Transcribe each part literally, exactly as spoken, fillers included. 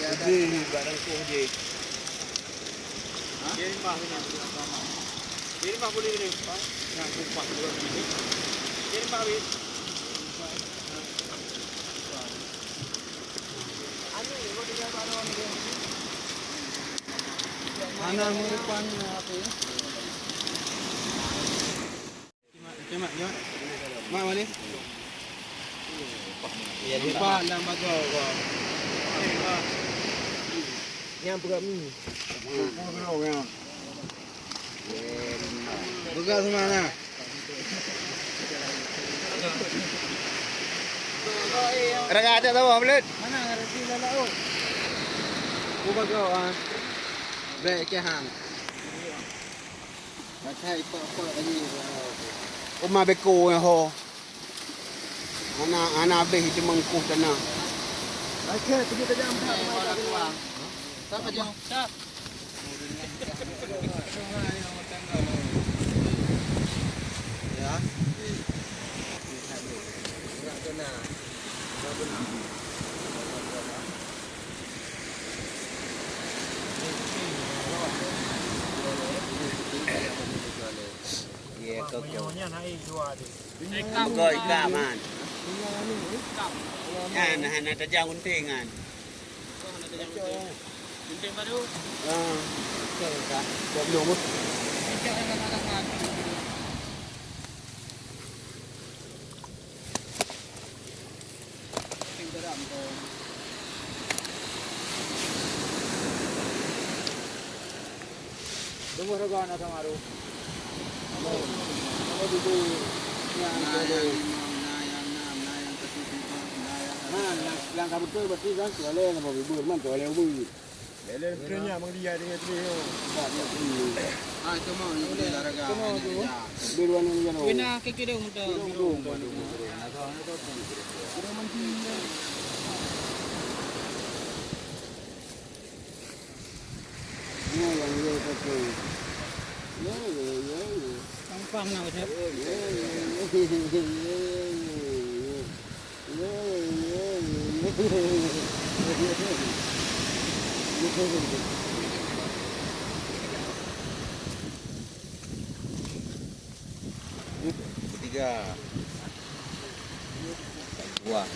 Jadi, barang tu je. Ha? Dia lima punya. Dia lima boleh ni. Yang kupas dua ni. Dia lima habis. Mana merupakan apa ya? Mak, mak, mak. Mak, mana? Iya, lupa dalam bagoe kau. Nyang peugah mi. Peugah seumana? Raga aja tahu, Ablet. Mana ngarti lalau? Ku bagoe, ah. Black Kehang. Uma beko nyan ho. Hana, hana habéh teumangkoh tanah. Oke, tujuh kejam. Siapa jam? Ya. Iya, kau. Goi ka man. Nyan hana tajak gunting kan. Gunting baru. Ah, betul ka. Dua puluh bus. Tunggu rega na sama tu. Nama tu tu? Yang na yang limong, na yang enam, na yang tujuh, na yang na yang kabutul berarti kan tuale nama bubur man tuale bubur. Lele punya mang dia dengan tu. Ah, itu mau ni boleh lah rega. Itu mau tu. Biru anu ni kan. Wina ke kidung tu. Kidung tu. Nyoe nyang lé peuti. Yo, yo, yo, yo. Gampang na ucap. Yo, yo, yo, yo, yo. Yo, yo, yo, yo. Ketiga. Buah.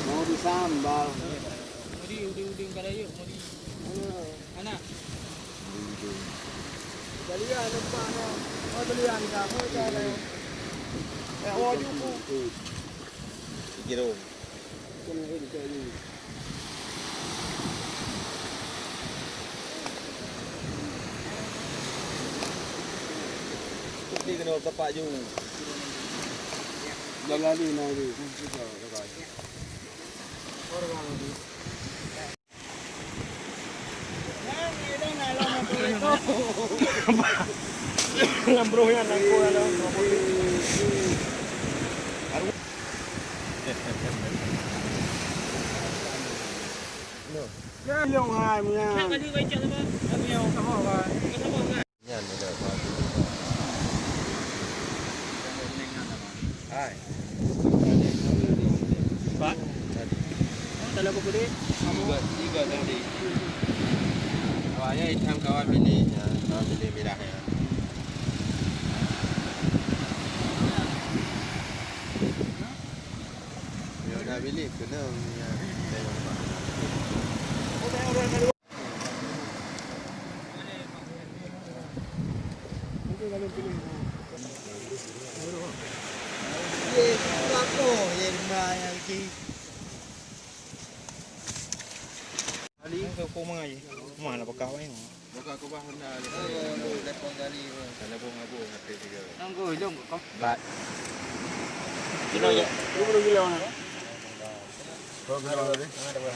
Mau disambal. Mudi, uding-uding kada yuk, mudi. Anak. Kalian lupa no. Oh, belian kamu itu ada. Eh, oh, juku. Kira. Seperti kena bapak ju. Jalan ni, nah, ni. Lam broh nyan, lam broh nyan. Nyan, nyan. Nyan, nyan. Hai. Empat. Tadi. Oh, dalam buku ni. Tiga, tiga tadi. Awaknya hitam kawan bini, ya, kawan bini mirah, ya. Ya, dah bini kena, ya. Kali ke koma ye. Mana bekah wai? Bekah kubah rendah. Lepon kali. Lepon abu hati tiga. Tunggu, jom. Bat. Kilo ya. Dua puluh kilo. Dua puluh kilo.